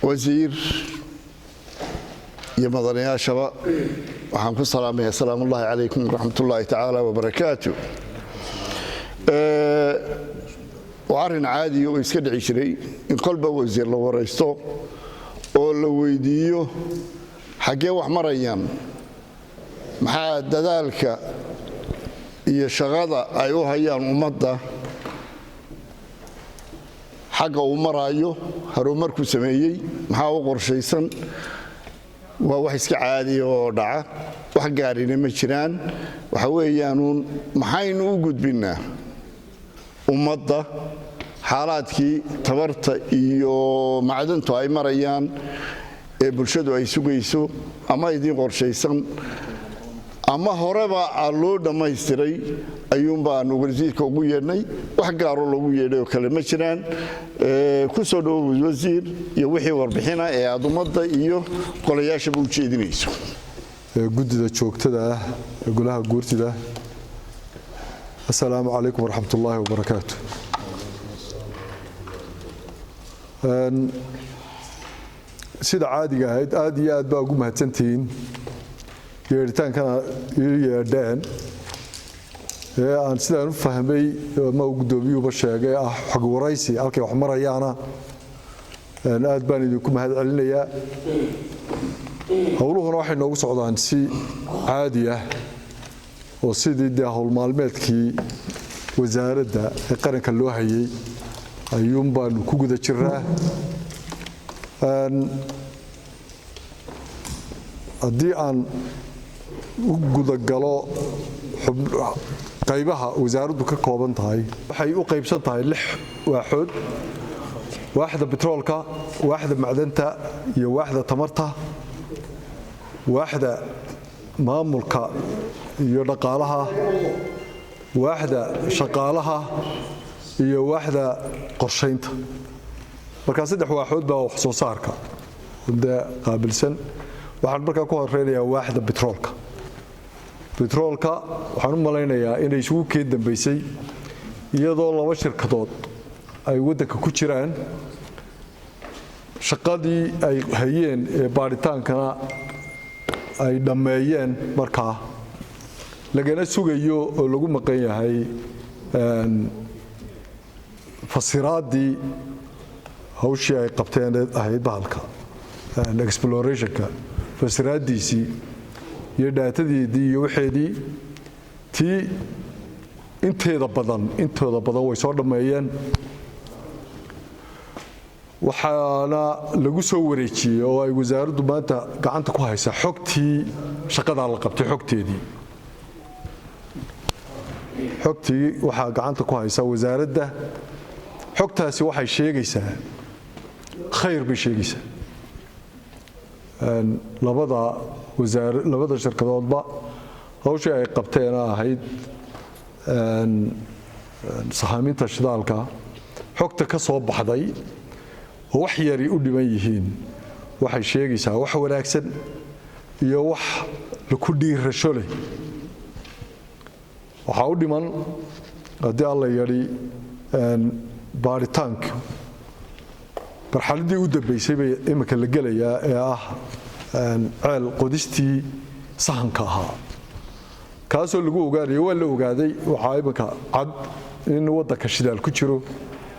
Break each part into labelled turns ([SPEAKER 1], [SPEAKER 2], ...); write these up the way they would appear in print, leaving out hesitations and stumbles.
[SPEAKER 1] Wasiir iyo mudanayaashaba waxaan ku salaamaya asalaamu ullaahi calaykum waraxmat ullaahi tacaala wabarakaatu. Waa arrin caadiya oo iska dhici jiray in kolba wasiir la waraysto oo la weydiiyo xaggee wax marayaan, maxaa dadaalka iyo shaqada ay u hayaan ummadda xagga uu maraayo, horumarku sameeyey, maxaa u qorshaysan. Waa wax iska caadiya oo dhaca, wax gaarina ma jiraan. Waxa weeyaanuun maxaynu u gudbinnaa ummadda xaalaadkii tabarta iyo macdantu ay marayaan ee bulshadu ay sugayso, ama idiin qorshaysan ama horeba loo dhammaystiray, ayuunbaanu wasiirka ugu yeedhnay. Wax gaaroo loogu yeedhay oo kale ma jiraan. Ku soo dhowow, wasiir, iyo wixii warbixina ee aad ummadda iyo golayaashaba u jeedinayso.
[SPEAKER 2] Guddida joogtada ah ee golaha guurtida, assalaamu calaykum waraxmat ullaahi wabarakaatu. Sida caadiga ahayd, aad iyo aad baa ugu mahadsantihiin yeedhitaankana ii yeedheen ee aan sidaan u fahmay ama uu guddoomiyuhuba sheegay ah xog waraysi halkay wax marayaana. Aad baan idinku mahad celinayaa. Howluhuna waxay noogu socdaan si caadi ah oo sidii dee howlmaalmeedkii wasaaradda ee qaranka loo hayay ayuun baanu ku guda jiraa. Haddii aan u gudagalo qaybaha wasaaraddu ka kooban tahay, waxay u qaybsan tahay lix waaxood: waaxda betroolka, waaxda macdanta iyo waaxda tamarta, waaxda maamulka iyo dhaqaalaha, waaxda shaqaalaha iyo waaxda qorshaynta. Markaa saddex waaxood baa wax soo saarka dee qaabilsan. Waxaan markaa ku horeynayaa waaxda betroolka. Betroolka waxaan u malaynayaa inay isugu keen dambaysay iyadoo laba shirkadood ay waddanka ku jiraan, shaqadii ay hayeen ee baadhitaankana ay dhammeeyeen, markaa lagana sugayo oo lagu maqan yahay fasiraaddii hawshii ay qabteen ahayd bahalka explorationka, fasiraaddiisii iyo dhaatadeedii iyo waxeedii. Tii inteeda badan, intooda badan way soo dhammeeyeen, waxaana lagu soo wareejiyey oo ay wasaaraddu maanta gacanta ku haysaa xogtii shaqadaa la qabtay. Xogteedii, xogtii waxaa gacanta ku haysaa wasaaradda. Xogtaasi waxay sheegaysaa khayr bay sheegaysaa. Labada wasaar, labada shirkadoodba hawshii ay qabteena ahayd sahaaminta shidaalka, xogta ka soo baxday oo wax yari u dhiman yihiin waxay sheegaysaa wax wanaagsan iyo wax laku dhiirasho leh. Waxaa u dhiman, haddii Alla yadhi, baaritaanka marxaladdii u dambaysay bay iminka la gelayaa ee ah ceel qodistii sahanka ahaa, kaasoo lagu ogaanayo. Waa la ogaaday, waxaa iminka cad in waddanka shidaal ku jiro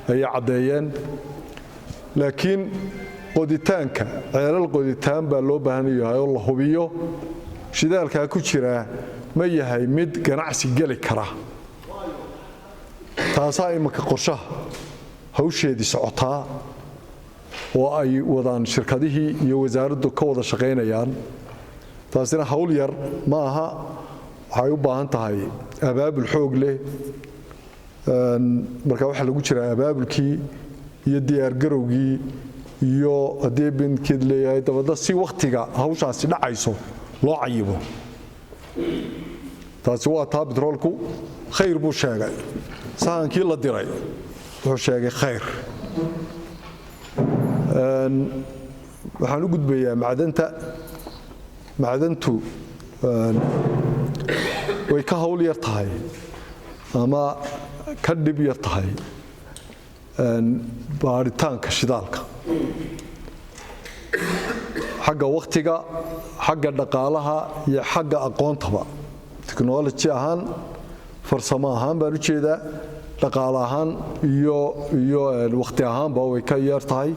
[SPEAKER 2] ayay caddeeyeen, laakiin qoditaanka ceelal qoditaan baa loo baahan yahay oo la hubiyo shidaalkaa ku jiraa ma yahay mid ganacsi geli kara. Taasaa iminka qorshaha hawsheedii socotaa oo ay wadaan shirkadihii iyo wasaaraddu ka wada shaqaynayaan. Taasina hawl yar ma aha, waxay u baahan tahay abaabul xoog leh. Marka waxaa lagu jiraa abaabulkii iyo diyaargarowgii iyo haddii binkeed leeyahay dabadna si wakhtiga hawshaasi dhacayso loo cayibo. Taasi waa taa. Bitroolku khayr buu sheegay, sahankii la diray wuxuu sheegay khayr. Waxaan u gudbayaa macdanta. Macdantu way ka hawl yar tahay ama ka dhib yar tahay baadhitaanka shidaalka. Xagga wakhtiga, xagga dhaqaalaha iyo xagga aqoontaba, technology ahaan, farsamo ahaan baan u jeedaa, dhaqaale ahaan iyo wakhti ahaanba way ka yar tahay.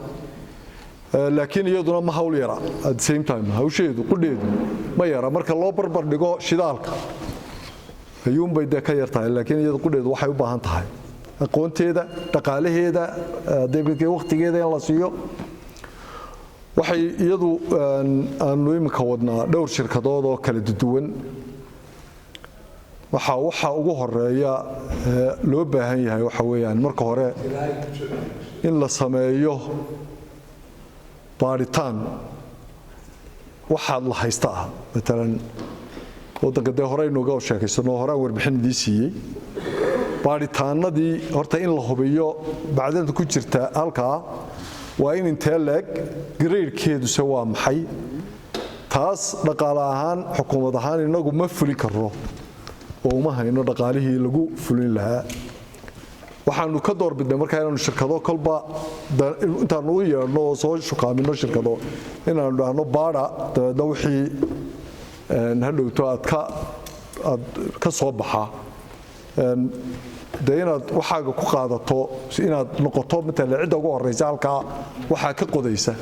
[SPEAKER 2] Laakiin iyaduna ma hawl yara. At the same time, hawsheedu qudheedu ma yara. Marka loo barbar dhigo shidaalka ayuunbay dee ka yar tahay, laakiin iyadu qudheedu waxay u baahan tahay aqoonteeda, dhaqaalaheeda, wakhtigeeda in la siiyo. Waxay iyadu aanu iminka wadnaa dhowr shirkadood oo kala duwan. Waxa ugu horeeya loo baahan yahay waxa weeyaan, marka hore, in la sameeyo baadhitaan waxaad la haysta ah. Maalan, waddanka dee horeynuga sheekaysano, horaan warbixin idii siiyey. Baadhitaanadii horta in la hubiyo macdanta ku jirta halkaa waa in intee leeg, gradekeeduse waa maxay. Taas dhaqaale ahaan, xukuumad ahaan, inagu ma fulin karno oo uma hayno dhaqaalihii lagu fulin lahaa. Waxaanu ka doorbidnay markaa inaanu shirkado kolba intaanu u yeedhno oo soo shukaamino shirkado, inaanu dhahno baadha, dabeedna wixii hadhowto aad ka soo baxa dee inaad waxaaga ku qaadato, inaad noqoto matala cidda ugu horeysa halkaa waxaa ka qodaysa.